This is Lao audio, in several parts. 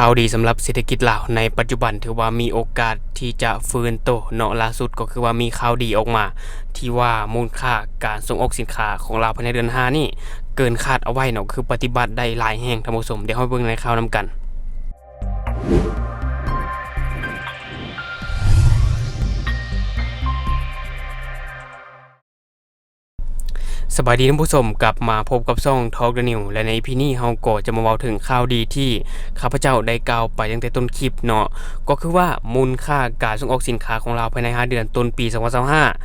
ຂ່າວດີສຳລັບເສດຖະກິດລາວໃນປັດຈຸບັນ ຖືວ່າມີໂອກາດທີ່ຈະຟື້ນໂຕເນາະ. ລ່າສຸດກໍຄືວ່າມີຂ່າວດີອອກມາ ທີ່ວ່າມູນຄ່າການສົ່ງອອກສິນຄ້າຂອງລາວພາຍໃນເດືອນຫ້ານີ້ເກີນຄາດເອົາໄວ້ເນາະ ຄືປະຕິບັດໄດ້ຫຼາຍແຮງ. ທ່ານຜູ້ຊົມ ດຽວເຮົາເບິ່ງໃນຂ່າວນຳກັນ. ສະບາຍດີທ່ານຜູ້ຊົມ, ກັບມາພົບກັບຊ່ອງ Talk the News ແລະ ໃນ ອີ ພີ ນີ້ເຮົາກໍຈະມາເວົ້າເຖິງຂ່າວດີທີ່ຂ້າພະເຈົ້າໄດ້ກ່າວໄປຕັ້ງແຕ່ຕົ້ນຄລິບເນາະ, ກໍຄືວ່າມູນຄ່າການສົ່ງອອກສິນຄ້າຂອງລາວພາຍໃນຫ້າເດືອນຕົ້ນປີສອງພັນຊາວຫ້າ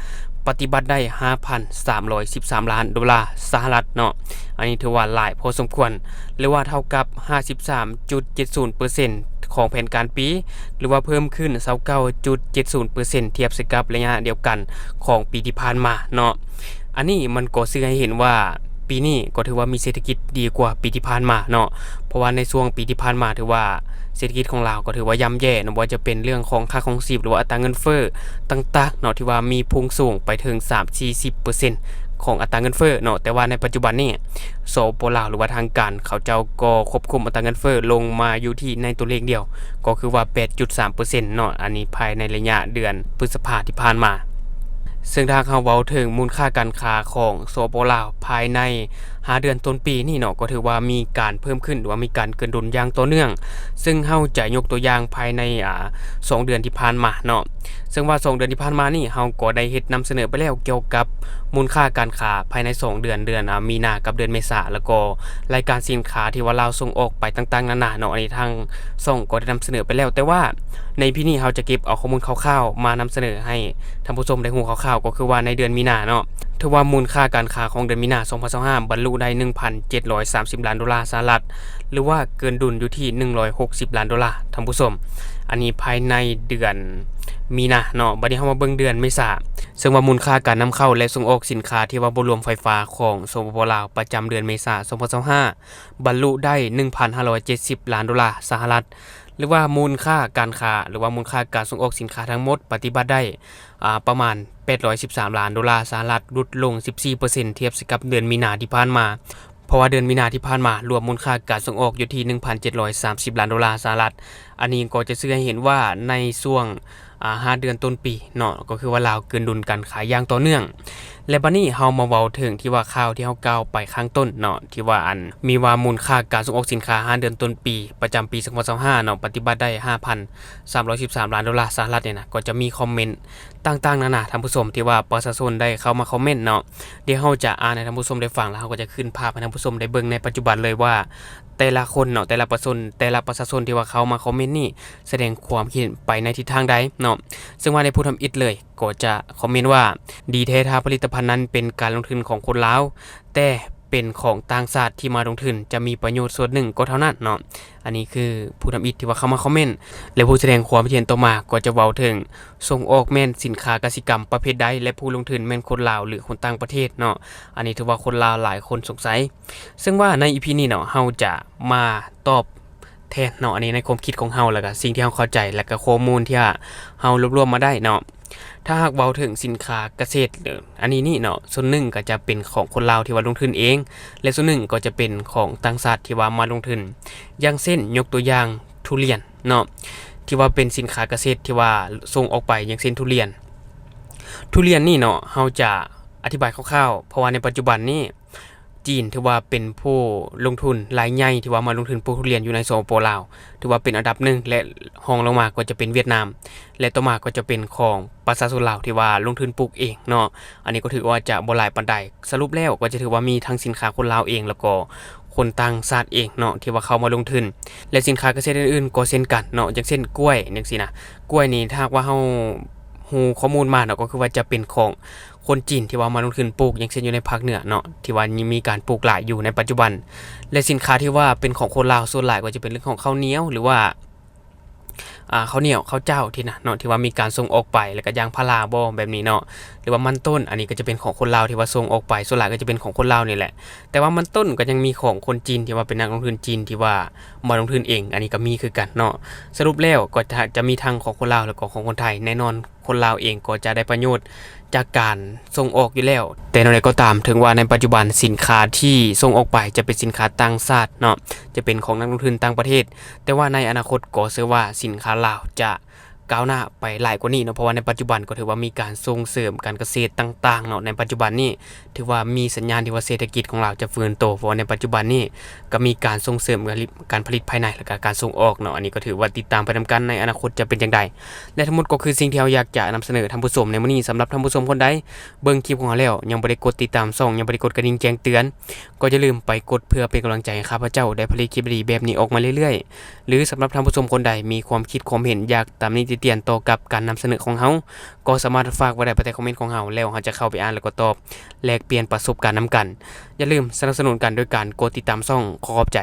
ປະຕິບັດໄດ້ຫ້າພັນສາມຮ້ອຍສິບສາມລ້ານໂດລາສະຫະລັດເນາະ. ອັນນີ້ຖືວ່າຫຼາຍພໍສົມຄວນ ຫຼືວ່າເທົ່າກັບຫ້າສິບສາມຈຸດເຈັດສູນເປີເຊັນຂອງແຜນການປີ ຫຼືວ່າເພີ່ມຂຶ້ນຊາວເກົ້າຈຸດເຈັດສູນເປີເຊັນ ທຽບໃສ່ກັບໄລຍະດຽວກັນຂອງປີທີ່ຜ່ານມາເນາະ. ອັນນີ້ມັນກໍສື່ໃຫ້ເຫັນວ່າປີນີ້ກໍຖືວ່າມີເສດຖະກິດດີກວ່າປີທີ່ຜ່ານມາເນາະ, ເພາະວ່າໃນຊ່ວງປີທີ່ຜ່ານມາຖືວ່າເສດຖະກິດຂອງລາວກໍຖືວ່າຍ່ຳແຍ່ເນາະ, ບໍ່ວ່າຈະເປັນເລື່ອງຂອງຄ່າຄອງຊີບ ຫຼືວ່າອັດຕາເງິນເຟີ້ຕ່າງໆເນາະ ທີ່ວ່າມີພຸ່ງສູງໄປເຖິງສາມສິບເປີເຊັນຂອງອັດຕາເງິນເຟີ້ເນາະ. ແຕ່ວ່າໃນປັດຈຸບັນນີ້ ສປປ ລາວ ຫຼືວ່າທາງການເຂົາເຈົ້າກໍຄວບຄຸມອັດຕາເງິນເຟີ້ລົງມາຢູ່ທີ່ໃນຕົວເລກດຽວ ກໍຄືວ່າແປດຈຸດສາມເປີເຊັນເນາະ, ອັນນີ້ພາຍໃນໄລຍະເດືອນພຶດສະພາທີ່ຜ່ານມາ. ເຊິ່ງຖ້າຫາກເຮົາເວົ້າເຖິງມູນຄ່າການຄ້າຂອງ ສປປ ລາວ ພາຍໃນຫ້າເດືອນຕົ້ນປີນີ້ເນາະ ກໍຖືວ່າມີການເພີ່ມຂຶ້ນ ຫຼືວ່າມີການເກີນດຸນຢ່າງຕໍ່ເນື່ອງ, ເຊິ່ງເຮົາຈະຍົກຕົວຢ່າງພາຍໃນ ອາ ສອງເດືອນທີ່ຜ່ານມາເນາະ. ເຊິ່ງວ່າສອງເດືອນທີ່ຜ່ານມານີ້ ເຮົາກໍໄດ້ເຮັດນຳສະເໜີໄປແລ້ວກ່ຽວກັບມູນຄ່າການຄ້າພາຍໃນສອງເດືອນ, ເດືອນ ອາ ມີນາກັບເດືອນເມສາ, ແລ້ວກໍລາຍການສິນຄ້າທີ່ວ່າລາວສົ່ງອອກໄປຕ່າງໆນານາເນາະ, ອັນນີ້ທາງຊ່ອງກໍໄດ້ນຳສະເໜີໄປແລ້ວ. ແຕ່ວ່າໃນ ອີ ພີ ນີ້ເຮົາຈະເກັບເອົາຂໍ້ມູນຄ່າວໆມານຳສະເໜີໃຫ້ທ່ານຜູ້ຊົມໄດ້ຮູ້ຄ່າວໆ, ກໍຄືວ່າໃນເດືອນມີນາເນາະ ຖືວ່າມູນຄ່າການຄ້າຂອງເດືອນມີນາສອງພັນຊາວຫ້າ ບັນລຸໄດ້ໜຶ່ງພັນເຈັດຮ້ອຍສາມສິບລ້ານໂດລາສະຫະລັດ ຫຼືວ່າເກີນດຸນຢູ່ທີ່ໜຶ່ງຮ້ອຍຫົກສິບລ້ານໂດລາ, ທ່ານຜູ້ຊົມ. ອັນນີ້ພາຍໃນເດືອນມີນາເນາະ. ບັດນີ້ເຮົາມາເບິ່ງເດືອນເມສາ, ເຊິ່ງວ່າມູນຄ່າການນຳເຂົ້າ ແລະ ສົ່ງອອກສິນຄ້າທີ່ວ່າບໍ່ລວມໄຟຟ້າຂອງ ສປປ ລາວ ປະຈຳເດືອນເມສາສອງພັນຊາວຫ້າ ບັນລຸໄດ້ໜຶ່ງພັນຫ້າຮ້ອຍເຈັດສິບລ້ານໂດລາສະຫະລັດ ຫຼືວ່າມູນຄ່າການຄ້າ ຫຼືວ່າມູນຄ່າການສົ່ງອອກສິນຄ້າທັງໝົດປະຕິບັດໄດ້ ອາ ປະມານແປດຮ້ອຍສິບສາມລ້ານໂດລາສະຫະລັດ, ຫຼຸດລົງສິບສີ່ເປີເຊັນ ທຽບໃສ່ກັບເດືອນມີນາທີ່ຜ່ານມາ. ເພາະວ່າເດືອນມີນາທີ່ຜ່ານມາ ລວມມູນຄ່າການສົ່ງອອກຢູ່ທີ່ໜຶ່ງພັນເຈັດຮ້ອຍສາມສິບລ້ານໂດລາສະຫະລັດ. ອັນນີ້ກໍຈະສື່ໃຫ້ເຫັນວ່າໃນຊ່ວງ ອາ ຫ້າເດືອນຕົ້ນປີເນາະ ກໍຄືວ່າລາວເກີນດຸນການຂາຍຢ່າງຕໍ່ເນື່ອງ. ແລະ ບັດນີ້ເຮົາມາເວົ້າເຖິງທີ່ວ່າຂ່າວທີ່ເຮົາກ່າວໄປຂ້າງຕົ້ນເນາະ ທີ່ວ່າອັນມີວ່າມູນຄ່າການສົ່ງອອກສິນຄ້າຫ້າເດືອນຕົ້ນປີປະຈຳປີສອງພັນຊາວຫ້າເນາະ ປະຕິບັດໄດ້ຫ້າພັນສາມຮ້ອຍສິບສາມລ້ານໂດລາສະຫະລັດນີ້ນະ, ກໍຈະມີຄອມເມັນຕ່າງໆນານາ ທ່ານຜູ້ຊົມ ທີ່ວ່າປະຊາຊົນໄດ້ເຂົ້າມາຄອມເມັນເນາະ. ດຽວເຮົາຈະອ່ານໃຫ້ທ່ານຜູ້ຊົມໄດ້ຟັງ ແລ້ວເຮົາກໍຈະຂຶ້ນພາບໃຫ້ທ່ານຜູ້ຊົມໄດ້ເບິ່ງໃນປັດຈຸບັນເລີຍວ່າ ແຕ່ລະຄົນເນາະ ແຕ່ລະປະຊາຊົນ ແຕ່ລະປະຊາຊົນທີ່ວ່າເຂົ້າມາຄອມເມັນນີ້ ສະແດງຄວາມຄິດເຫັນໄປໃນທິດທາງໃດເນາະ. ເຊິ່ງວ່າໃນຜູ້ທຳອິດເລີຍກໍຈະຄອມເມັນວ່າ ດີແທ້ຖ້າຜະລິດຕະພັນນັ້ນເປັນການລົງທຶນຂອງຄົນລາວ ແຕ່ເປັນຂອງຕ່າງຊາດທີ່ມາລົງທຶນ ຈະມີປະໂຫຍດສ່ວນໜຶ່ງກໍເທົ່ານັ້ນເນາະ. ອັນນີ້ຄືຜູ້ທຳອິດທີ່ວ່າເຂົ້າມາຄອມເມັນ. ແລະ ຜູ້ສະແດງຄວາມຄິດເຫັນຕໍ່ມາກໍຈະເວົ້າເຖິງ ສົ່ງອອກແມ່ນສິນຄ້າກະສິກຳປະເພດໃດ ແລະ ຜູ້ລົງທຶນແມ່ນຄົນລາວ ຫຼື ຄົນຕ່າງປະເທດເນາະ. ອັນນີ້ຖືວ່າຄົນລາວຫຼາຍຄົນສົງໄສ. ເຊິ່ງວ່າໃນ ອີ ພີ ນີ້ເນາະ ເຮົາຈະມາຕອບແທນເນາະ ອັນນີ້ໃນຄວາມຄິດຂອງເຮົາ ແລ້ວກະສິ່ງທີ່ເຮົາເຂົ້າໃຈ ແລ້ວກະຂໍ້ມູນທີ່ເຮົາລວບລວມມາໄດ້ເນາະ. ຖ້າຫາກເວົ້າເຖິງສິນຄ້າກະເສດ ອັນນີ້ນີ້ເນາະ ສ່ວນໜຶ່ງກະຈະເປັນຂອງຄົນລາວທີ່ວ່າລົງທຶນເອງ ແລະ ສ່ວນໜຶ່ງກໍຈະເປັນຂອງຕ່າງຊາດທີ່ວ່າມາລົງທຶນ. ຢ່າງເຊັ່ນ ຍົກຕົວຢ່າງທຸລຽນເນາະ ທີ່ວ່າເປັນສິນຄ້າກະເສດທີ່ວ່າສົ່ງອອກໄປ ຢ່າງເຊັ່ນທຸລຽນ. ທຸລຽນນີ້ເນາະ ເຮົາຈະອະທິບາຍຄ່າວໆ ເພາະວ່າໃນປັດຈຸບັນນີ້ ຈີນຖືວ່າເປັນຜູ້ລົງທຶນລາຍໃຫຍ່ທີ່ວ່າມາລົງທຶນປູກທຸລຽນຢູ່ໃນ ສປປ ລາວ ຖືວ່າເປັນອັນດັບໜຶ່ງ ແລະ ຮອງລົງມາກໍຈະເປັນຫວຽດນາມ ແລະ ຕໍ່ມາກໍຈະເປັນຂອງປະຊາຊົນລາວທີ່ວ່າລົງທຶນປູກເອງເນາະ. ອັນນີ້ກໍຖືວ່າຈະບໍ່ຫຼາຍປານໃດ. ສະຫຼຸບແລ້ວກໍຈະຖືວ່າມີທັງສິນຄ້າຄົນລາວເອງ ແລ້ວກໍຄົນຕ່າງຊາດເອງເນາະ ທີ່ວ່າເຂົ້າມາລົງທຶນ ແລະ ສິນຄ້າກະເສດອື່ນໆກໍເຊັ່ນກັນເນາະ ຢ່າງເຊັ່ນກ້ວຍຈັ່ງຊີ້ນະ. ກ້ວຍນີ້ ຖ້າຫາກວ່າເຮົາຮູ້ຂໍ້ມູນມາເນາະ ກໍຄືວ່າຈະເປັນຂອງ ຄົນຈີນທີ່ວ່າມາລົງທຶນປູກ ຢ່າງເຊັ່ນຢູ່ໃນພາກເໜືອເນາະ ທີ່ວ່າມີການປູກຫຼາຍຢູ່ໃນປັດຈຸບັນ ແລະ ສິນຄ້າທີ່ວ່າເປັນຂອງຄົນລາວສ່ວນຫຼາຍກໍຈະເປັນເລື່ອງຂອງເຂົ້າໜຽວ ຫຼືວ່າ ອາ ເຂົ້າໜຽວ ເຂົ້າເຈົ້າທີ່ນະເນາະ ທີ່ວ່າມີການສົ່ງອອກໄປ ແລ້ວກໍຢາງພາລາບໍ ແບບນີ້ເນາະ ຫຼືວ່າມັນຕົ້ນ ອັນນີ້ກໍຈະເປັນຂອງຄົນລາວທີ່ວ່າສົ່ງອອກໄປ ສ່ວນຫຼາຍກໍຈະເປັນຂອງຄົນລາວນີ້ແຫຼະ. ແຕ່ວ່າມັນຕົ້ນກໍຍັງມີຂອງຄົນຈີນທີ່ວ່າເປັນນັກລົງທຶນຈີນທີ່ວ່າມາລົງທຶນເອງ ອັນນີ້ກໍມີຄືກັນເນາະ. ສະຫຼຸບແລ້ວກໍຈະ ຈະມີທັງຂອງຄົນລາວ ແລ້ວກໍຂອງຄົນໄທ ແນ່ນອນ ຄົນລາວເອງກໍຈະໄດ້ປະໂຫຍດຈາກການສົ່ງອອກຢູ່ແລ້ວ. ແຕ່ແນວໃດກໍຕາມ, ເຖິງວ່າໃນປັດຈຸບັນສິນຄ້າທີ່ສົ່ງອອກໄປຈະເປັນສິນຄ້າຕ່າງຊາດເນາະ, ຈະເປັນຂອງນັກລົງທຶນຕ່າງປະເທດ, ແຕ່ວ່າໃນອະນາຄົດກໍເຊື່ອວ່າສິນຄ້າລາວຈະກ້າວໜ້າໄປຫຼາຍກວ່ານີ້ເນາະ, ເພາະວ່າໃນປັດຈຸບັນກໍຖືວ່າມີການສົ່ງເສີມການກະເສດຕ່າງໆເນາະ. ໃນປັດຈຸບັນນີ້ຖືວ່າມີສັນຍານທີ່ວ່າເສດຖະກິດຂອງລາວຈະຟື້ນໂຕ, ເພາະວ່າໃນປັດຈຸບັນນີ້ກໍມີການສົ່ງເສີມການຜະລິດພາຍໃນ ແລະກະການສົ່ງອອກເນາະ. ອັນນີ້ກໍຖືວ່າຕິດຕາມໄປນຳກັນໃນອະນາຄົດຈະເປັນຈັ່ງໃດ. ແລະທັງໝົດກໍຄືສິ່ງທີ່ເຮົາຢາກຈະນຳສະເໜີທ່ານຜູ້ຊົມໃນມື້ນີ້. ສຳລັບທ່ານຜູ້ຊົມຄົນໃດເບິ່ງຄລິບຂອງເຮົາແລ້ວ ຍັງບໍ່ໄດ້ກົດຕິດຕາມຊ່ອງ, ຍັງບໍ່ໄດ້ກົດກະດິ່ງແຈ້ງເຕືອນ, ກໍຢ່າລືມໄປກົດເພື່ອເປັນກຳລັງໃຈໃຫ້ຂ້າພະເຈົ້າໄດ້ຜະລິດຄລິບດີໆແບບນີ້ອອກມາເລື້ອຍໆ. ຫຼືສຳລັບທ່ານຜູ້ຊົມຄົນໃດມີຄວາມຄິດຄວາມເຫັນ ຢາກຕຳໜິຕິຕຽນຕໍ່ກັບການນຳສະເໜີຂອງເຮົາ, ກໍສາມາດຝາກໄວ້ໄດ້ພາຍໃຕ້ຄອມເມັນຂອງເຮົາ, ແລ້ວເຮົາຈະເຂົ້າໄປອ່ານ ແລະກໍຕອບແລກປ່ຽນປະສົບການນຳກັນ. ຢ່າລືມສະໜັບສະໜູນກັນໂດຍການກົດຕິດຕາມຊ່ອງ. ຂໍຂອບໃຈ.